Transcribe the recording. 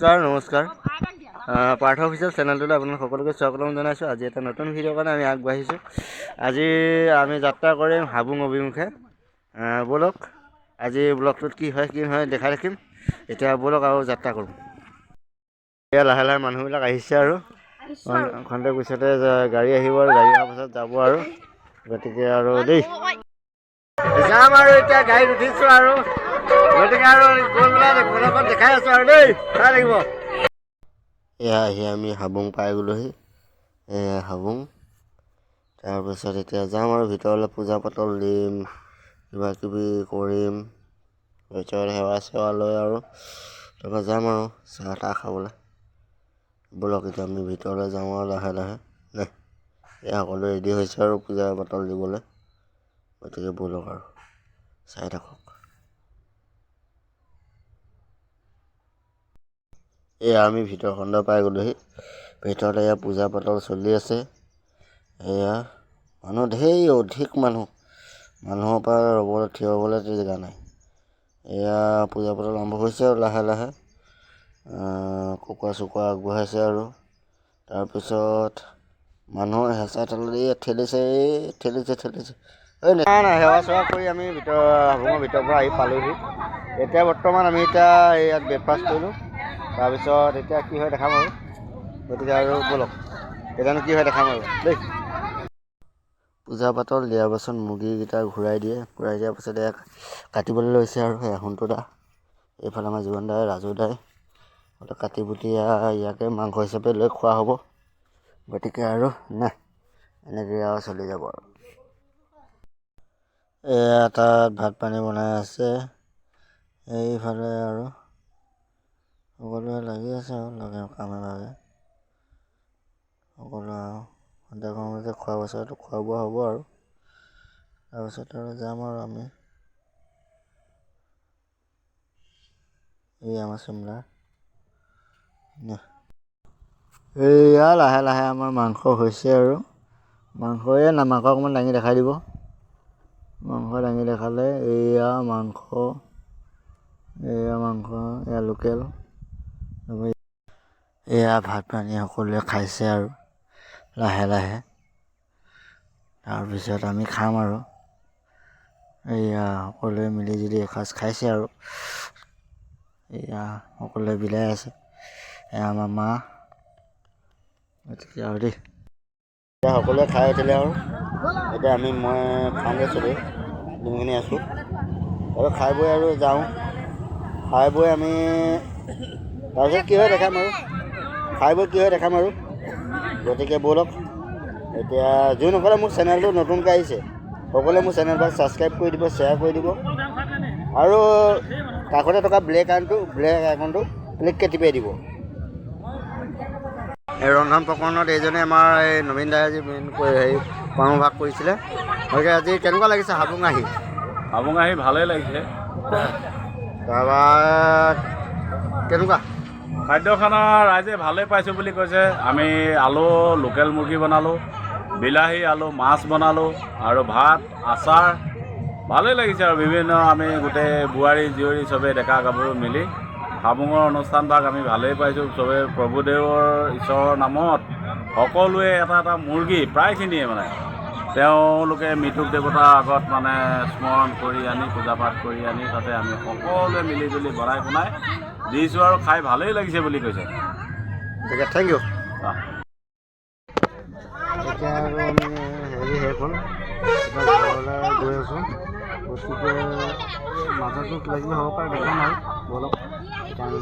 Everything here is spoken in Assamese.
নমস্কাৰ, নমস্কাৰ। পাৰ্থ অফিচিয়েল চেনেলটোলৈ আপোনালোক সকলোকে স্বাগতম জনাইছোঁ। আজি এটা নতুন ভিডিঅ'ৰ কাৰণে আমি আগবাঢ়িছোঁ। আজি আমি যাত্ৰা কৰিম হাবুং অভিমুখে। ব'লক, আজি ব্লগটোত কি হয় কি নহয় দেখাই থাকিম। এতিয়া ব'লক আৰু যাত্ৰা কৰোঁ। এয়া লাহে লাহে মানুহবিলাক আহিছে আৰু খন্তেক পিছতে গাড়ী আহিব আৰু গাড়ী অহাৰ পাছত যাব আৰু। গতিকে আৰু দেই, যাম আৰু। এতিয়া গাড়ীত উঠিছোঁ আৰু গতিকে আৰু গৈ পেলাই ব্লগত দেখাই আছোঁ আৰু দেই, চাই লাগিব। এয়া আহি আমি হাবুং পাই গ'লোহি। এয়া হাবুং। তাৰপিছত এতিয়া যাম আৰু ভিতৰলৈ, পূজা পাতল দিম, কিবা কিবি কৰিম। তাৰপিছত সেৱা চেৱা লৈ আৰু তাৰপৰা যাম আৰু চাহ তাহ খাবলৈ। ব'লক, এতিয়া আমি ভিতৰলৈ যাওঁ আৰু লাহে লাহে নে। এয়া সকলো ৰেডি হৈছে আৰু পূজা পাতল দিবলৈ। গতিকে ব'লক আৰু চাই থাকক। এয়া আমি ভিতৰ খণ্ড পাই গ'লোহি। ভিতৰত এয়া পূজা পাতল চলি আছে। এয়া মানুহ ঢেৰ, অধিক মানুহ, মানুহৰ পৰা ৰ'বলৈ থিয় হ'বলৈ জেগা নাই। এয়া পূজা পাতল আৰম্ভ হৈছে আৰু লাহে লাহে কুকুৰা চুকুৰা আগবঢ়াইছে আৰু তাৰপিছত মানুহৰ হেঁচা ঠেলত এই ঠেলিছে, এই ঠেলিছে ঠেলিছে। এই নাই নাই, সেৱা চেৱা কৰি আমি হাবুঙৰ ভিতৰৰ পৰা আহি পালোহি। এতিয়া বৰ্তমান আমি এতিয়া ইয়াত ব্ৰেকফাষ্ট কৰিলোঁ। তাৰপিছত এতিয়া কি হয় দেখাম আৰু। গতিকে আৰু ব'লক, এতিয়ানো কি হয় দেখাম আৰু দেই। পূজা পাতল দিয়াৰ পাছত মুৰ্গীকেইটা ঘূৰাই দিয়ে। ঘূৰাই দিয়াৰ পাছত এয়া কাটিবলৈ লৈছে আৰু এয়া সোণটো দা, এইফালে আমাৰ জীৱন দাই, ৰাজু দাই কাটি কুটি ইয়াকে মাংস হিচাপে লৈ খোৱা হ'ব। গতিকে আৰু নাই, এনেকৈ আৰু চলি যাব আৰু। এয়া তাত ভাত পানী বনাই আছে। এইফালে আৰু সকলোৱে লাগি আছে আৰু লগে কামে ভাগে সকলোৱে। আৰু সন্ধিয়া সময়তে খোৱা পাছত খোৱা বোৱা হ'ব আৰু তাৰপিছত আৰু যাম আৰু আমি। এই আমাৰ চিমলা। এইয়া লাহে লাহে আমাৰ মাংস হৈছে আৰু মাংস, এই না মাংস অকণমান দাঙি দেখাই দিব। মাংস দাঙি দেখালে। এইয়া মাংস, এয়া মাংস, এয়া লোকেল। এয়া ভাত পানী সকলোৱে খাইছে আৰু লাহে লাহে। তাৰপিছত আমি খাম আৰু। এয়া সকলোৱে মিলি জুলি এসাঁজ খাইছে আৰু এয়া সকলোৱে বিলাই আছে। এয়া আমাৰ মা। গতিকে আৰু দেই, এতিয়া সকলোৱে খাই উঠিলে আৰু এতিয়া আমি মই খাওঁগৈ। চবেই যোনখিনি আছোঁ আৰু খাই বৈ আৰু যাওঁ। খাই বৈ আমি তাৰপিছত কি হয় দেখাম আৰু। খাই বৈ কি হয় দেখাম আৰু। গতিকে ব'লক। এতিয়া যোনসকলে মোৰ চেনেলটো নতুনকৈ আহিছে, সকলোৱে মোৰ চেনেলভাগ ছাবস্ক্ৰাইব কৰি দিব, শ্বেয়াৰ কৰি দিব আৰু কাষতে থকা ব্লেক আইকনটো ক্লিককৈ টিপাই দিব। এই ৰন্ধন প্ৰকৰণত এইজনে আমাৰ এই নবীন দাই আজি মেইন হেৰি কৰ্মভাগ কৰিছিলে। গতিকে আজি কেনেকুৱা লাগিছে হাবুং আহি? হাবুং আহি ভালেই লাগিছে। তাৰপৰা কেনেকুৱা? খাদ্য খানা ৰাইজে ভালেই পাইছোঁ বুলি কৈছে। আমি আলু লোকেল মুৰ্গী বনালোঁ, বিলাহী আলু মাছ বনালোঁ আৰু ভাত আচাৰ। ভালেই লাগিছে আৰু বিভিন্ন আমি গোটেই বোৱাৰী জীয়ৰী চবেই ডেকা গাভৰু মিলি হাবুঙৰ অনুষ্ঠানভাগ আমি ভালেই পাইছোঁ। চবেই প্ৰভুদেৱৰ ঈশ্বৰৰ নামত সকলোৱে এটা এটা মুৰ্গী প্ৰায়খিনিয়ে মানে তেওঁলোকে মৃত্যুক দেৱতাৰ আগত মানে স্মৰণ কৰি আনি পূজা পাঠ কৰি আনি তাতে আমি সকলোৱে মিলি জুলি বনাই বনাই দিছোঁ আৰু খাই ভালেই লাগিছে বুলি কৈছে। গতিকে thank U. এতিয়া আৰু আমি হেৰি শেষ হ'ল, এতিয়া ঘৰলৈ গৈ আছোঁ। গতিকে মাজতো কিবা কিবি হ'ব পাৰে, দেখাম আৰু। ব'লক, এতিয়া আমি